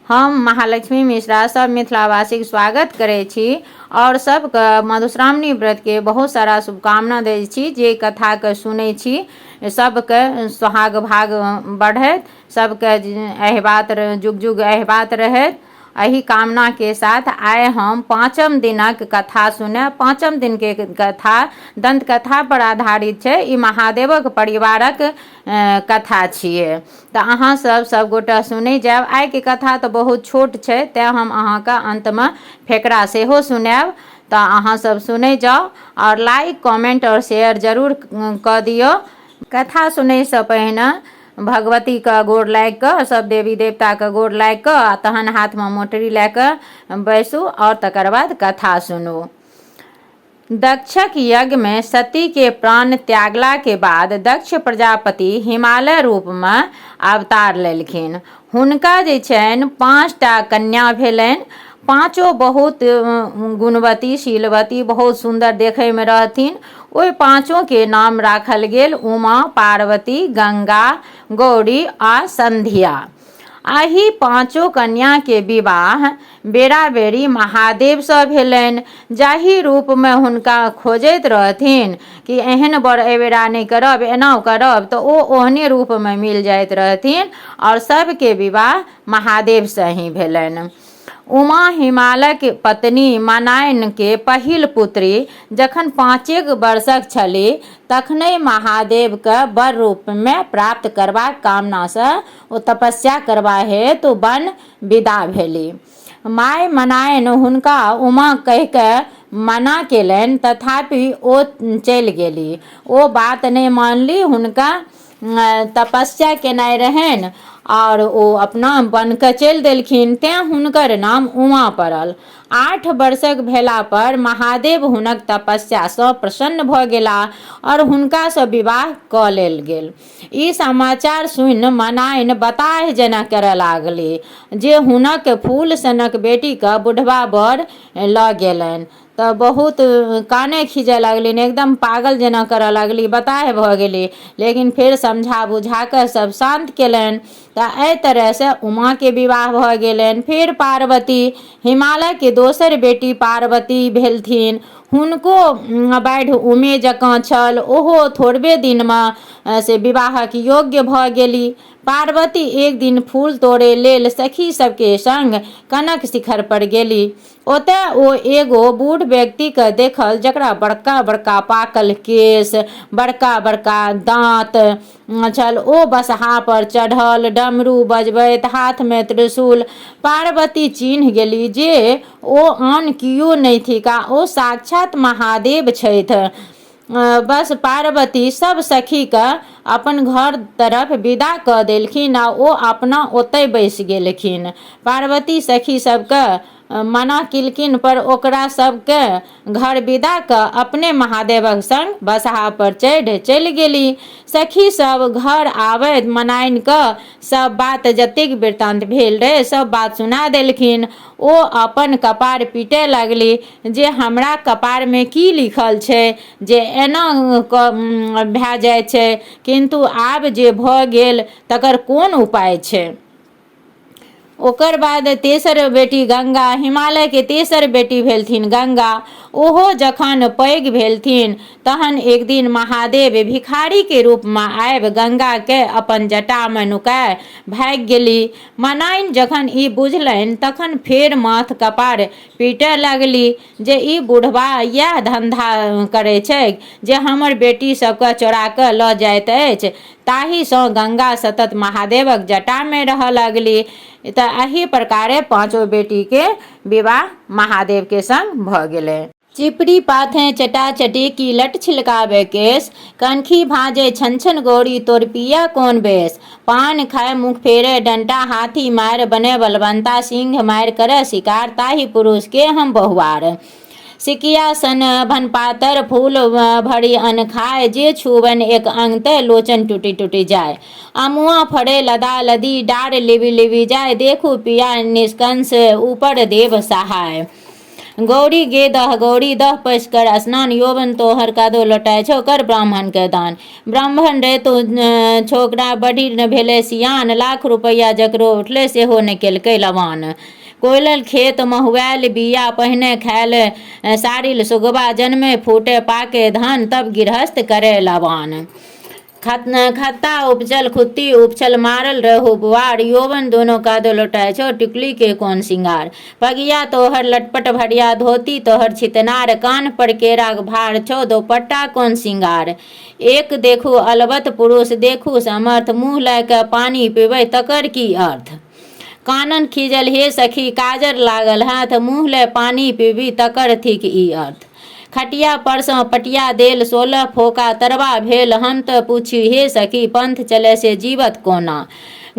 हम महालक्ष्मी मिश्रा सब मिथिलावासीके स्वागत करै छी आओर सबके मधुश्रावणी व्रतके बहुत सारा शुभकामना दै छी। जे कथाके सुनै छी सबके सोहाग भाग बढ़ैत, सबके एहि बात जुग जुग एहि बात रहैत, एहि कामनाके साथ आइ हम पाँचम दिनक कथा सुनब। पाँचम दिनके कथा दन्त कथा पर आधारित छै। ई महादेवक परिवारक कथा छियै, तऽ अहाँ सब सबगोटा सुनै जायब। आइके कथा तऽ बहुत छोट छै, तेँ हम अहाँके अन्तमे फकरा सेहो सुनायब। तऽ अहाँ सब सुनै जाउ आओर लाइक, कमेंट आओर शेयर जरूर कऽ दियौ। कथा सुनैसँ पहिने भगवतीके गोर लागि कऽ, सब देवी देवताके गोर लागि कऽ आ तहन हाथमे मोटरी लए कऽ बैसू आओर तकर बाद कथा सुनू। दक्षक यज्ञमे सतीके प्राण त्यागलाके बाद दक्ष प्रजापति हिमालय रूपमे अवतार लेलखिन। हुनका जे छनि 5टा कन्या भेलनि। पाँचो बहुत गुणवती, शीलवती, बहुत सुन्दर देखैमे रहथिन। ओहि पाँचोके नाम राखल गेल उमा, पार्वती, गंगा, गौरी आ संध्या। एहि पाँचो कन्याके विवाह बेरा-बेरी महादेवसँ भेलनि। जाहि रूपमे हुनका खोजैत रहथिन कि एहन वर एहिबेरा नहि करब, एना करब, तऽ ओ ओहने रूपमे मिल जाइत रहथिन आओर सबके विवाह महादेवसँ ही भेलनि। उमा हिमालयक पत्नी मनाइनके पहिल पुत्री जखन 5 वर्षक छली तखनहि महादेवके वर रूपमे प्राप्त करबाक कामनासँ ओ तपस्या करबा हेतु वन विदा भेली। माय मनाइन हुनका उमा कहि कऽ मना केलनि, तथापि ओ चलि गेली। ओ बात नहि मानली। हुनका तपस्या केनाइ रहनि आओर ओ अपना वनके चलि देलखिन, तेँ हुनकर नाम उमा पड़ल। 8 वर्षक भेला पर महादेव हुनक तपस्यासँ प्रसन्न भऽ गेलाह आओर हुनकासँ विवाह कऽ लेल गेल। ई समाचार सुनि मनाइन बताह जेना करय लागली जे हुनक फूल सनक बेटीके बुढ़बा वर लऽ गेलनि। तऽ बहुत कानय खीजऽ लगलनि, एकदम पागल जेना करऽ लगली, बताह भऽ गेली। लेकिन फेर समझा बुझा कऽ सब शान्त केलनि। तऽ एहि तरहसँ उमाके विवाह भऽ गेलनि। फेर पार्वती, हिमालयके दोसर बेटी पार्वती भेलथिन। हुनको बाढ़ि उमे जकाँ छल। ओहो थोड़बे दिनमे से विवाहक योग्य भऽ गेली। पार्वती एक दिन फूल तोड़ै लेल सखी सबके संग कनक शिखर पर गेली। ओतय ओ एगो बूढ़ व्यक्तिके देखल जकरा बड़का बड़का पाकल केश, बड़का बड़का दाँत छल। ओ बसहा पर चढ़ल डमरू बजबैत, हाथमे त्रिशूल। पार्वती चिन्ह गेली जे ओ आन कियो नहि थिका, ओ साक्षात महादेव छथि। बस पार्वती सब सखीके अपन घर तरफ विदा कऽ देलखिन आ ओ अपना ओतहि बैसि गेलखिन। पार्वती सखी सबके मना केलखिन, पर ओकरा सबके घर विदा कऽ अपने महादेवक संग बसहा पर चढ़ि चलि गेली। सखी सब घर आबैत मनाइन कऽ सब बात, जतेक वृत्तान्त भेल रहै, सब बात सुना देलखिन। ओ अपन कपार पीटय लागली जे हमरा कपारमे की लिखल छै जे एना कऽ भए जाइ छै, किन्तु आब जे भऽ गेल तकर कोन उपाय छै। ओकर बाद तेसर बेटी गंगा, हिमालयके तेसर बेटी भेलथिन गंगा। ओहो जखन पैघ भेलथिन तहन एक दिन महादेव भिखारीके रूपमे आबि गंगाके अपन जटामे नुकाय भागि गेली। मनाइन जखन ई बुझलनि तखन फेर माथ कपार पीटय लगली जे ई बुढ़बा इएह धन्धा करै छैक जे हमर बेटी सबके चोरा कऽ लऽ जाइत अछि। ताहिसँ गंगा सतत महादेवक जटामे रहऽ लगली। तऽ एहि प्रकारे पाँचो बेटीके विवाह महादेवके संग भऽ गेलै। चिपड़ी पाथें चटाचटी की लट छिलकावे केश, कनखी भाँजे छन छन गौरी तोर पिया कोन बेस, पान खाय मुख फेरे डंटा, हाथी मारि बने बलवंता, सिंह मारि करे शिकार, ताहि पुरुष के हम बहुआर। सिकिया सन भनपातर फूल भरि अन्न खाय, जे छुबन एक अंग ते लोचन टूटि टूटि जाय। अमुआ फड़े लदा लदी डार लिबि लिबि जाय, देखू पिया निष्कंस ऊपर देव सहाय। गौरी गे दह गौरी दह पैस कर स्नान, यौवन तोहर कादो लोटाइ छौ, कर ब्राह्मणके दान। ब्राह्मण रे तू छोकरा बढ़ी ने भेलै सियान, लाख रुपैआ जकरो उठलै सेहो नहि केलकै लवान। कोयलल खेत महुआयल बीया पहिने खायल सारिल सुगबा, जनमे फूटे पाके धान तब गृहस्थ करे लवान। खत्ता उपजल खुत्ती उपछल मारल रहू बुआर, यौवन दोनो कादो लोटाइ छौ टिकुली के कोन सिंगार। पगिया तोहर लटपट भरिया धोती तोहर छितनार, कान्ह पर केराक भार छौ दोपट्टा कोन सिंगार। एक देखू अलबत पुरुष देखू समर्थ, मुँह लए कऽ पानि पीबै तकर की अर्थ। कानन खीजल हे सखी काजर लागल हाथ, मुँह लए पानि पीबी तकर थिक ई अर्थ। खटिया परसँ पटिया देल 16 फोका तरबा भेल, हम तऽ पूछी हे सखी पंथ चले से जीवत कोना।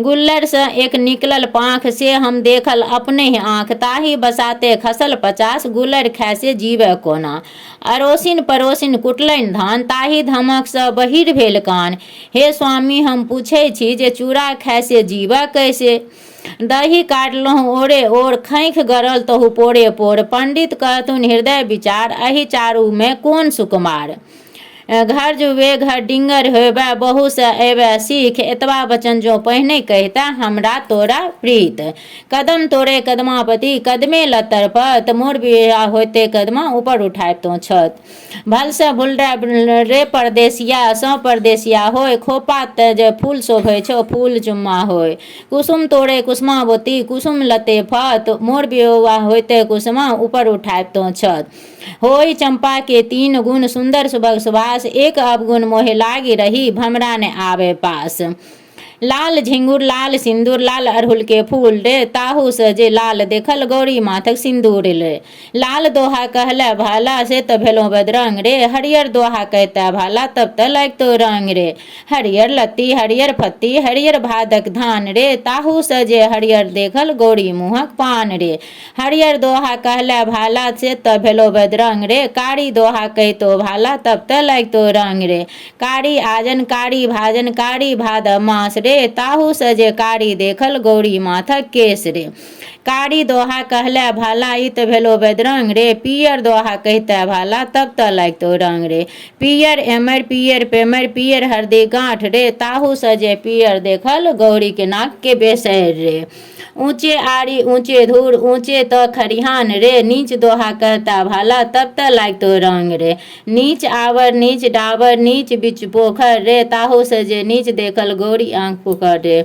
गुल्लरसँ एक निकलल पाँख से हम देखल अपनहि आँख, ताहि बसाते खसल 50 गुल्लर खाय से जीवे कोना। अड़ोसिन पड़ोसिन कुटलनि धान, ताहि धमकसँ बहिर भेल कान। हे स्वामी हम पूछै छी जे चूड़ा खाय से जीबह कैसे। दही काटलहुँ ओरे ओर, खैख गरल तहु पोरे पोर। पंडित कहथुन हृदय विचार, एहि चारूमे कोन सुकुमार। घर जुबे घर डिंगर होयबे, बहु से अयबे सीख। एतबा वचन जो पहिने कहिता, हमरा तोरा प्रीत। कदम तोरे कदमापति, कदमे लतर पत। मोर बियाह होइते कदमा, ऊपर उठायब तो छत। भल से भूल रे परदेसिया, सौ परदेसिया होय। खोपा ते जे फूल शोभै छौ, फूल चुम्मा होय। कुसुम तोरे कुसुमावती, कुसुम लते फत। मोर बियाह होइते कुसुमा, ऊपर उठायब तो छत। होई चंपा के तीन गुण, सुंदर सुभग सुवास। एक अवगुण मोहे लागी रही, भमरा ने आवे पास। लाल झिंगुर लाल सिंदूर, लाल अड़हुल के फूल रे। ताहू से जे लाल देखल, गौरी माथक सिंदूर रे। लाल दोहा कहले भाला, से तऽ भेलहुँ बदरंग रे। हरियर दोहा कहते भाला, तब तऽ लागितो रंग रे। हरियर लत्ती हरियर फत्ती, हरियर भादक धान रे। ताहू से जे हरियर देखल, गौरी मुँहक पान रे। हरियर दोहा कहले भाला, से तऽ भेलो बदरंग रे। कारी दोहा कहितो भाला, तब तऽ लागितो रंग रे। कारी आजन कारी भाजन, कारी भादव मास रे। ताहू से जे कारी देखल, गौरी माथक केश रे। कारी दोहा कहले भाला, ई तऽ भेलो बदरंग रे। पियर दोहा कहिते भाला, तब तऽ लागितो रंग रे। पियर एमर पियर पेमर, पियर हरदी गाँठ रे। ताहू से जे पियर देखल, गौरी के नाक के बेसरि रे। ऊँचे आरी ऊँचे धूर, ऊँचे तऽ खरिहान रे। नीच दोहा कहता भाला, तब तऽ लागितो रंग रे। नीच आवर नीच डाबर, नीच बिच पोखर रे। ताहू से जे नीच देखल, गौरी आँख पोखर रे।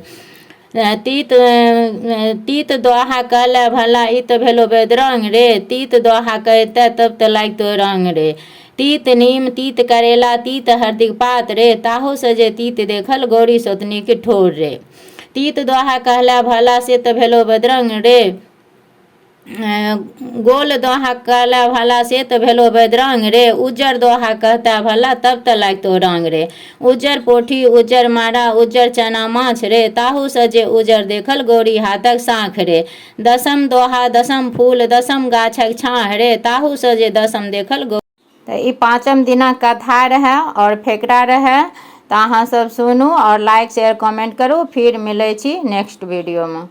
तीत तीत दोहा कहले भला, ई तऽ भेलो बेदरंग रे। तीत दोहा कहिते तब तऽ लागितो रंग रे। तीत नीम तीत करेला, तीत हरदिक पात रे। ताहू से जे तीत देखल, गौरी सौतनीके ठोर रे। तीत दोहा कहला भला, से तऽ भेलो बदरंग रे। गोल दोहा कहला भला, से तऽ भेलो बदरंग रे। उज्जर दोहा कहता भला, तब तऽ लागितो रंग रे। उज्जर पोठी उज्जर मारा, उज्जर चना माछ रे। ताहू से जे उज्जर देखल, गौरी हाथक साँख रे। दसम दोहा दसम फूल, दसम गाछक छाँह रे। ताहू से जे दसम देखल। तऽ ई पाँचम दिनक कथा रहए आओर फेकरा रहए। तऽ अहाँ सब सुनू आओर लाइक शेयर कमेंट करू। फिर मिलै छी नेक्स्ट वीडियोमे।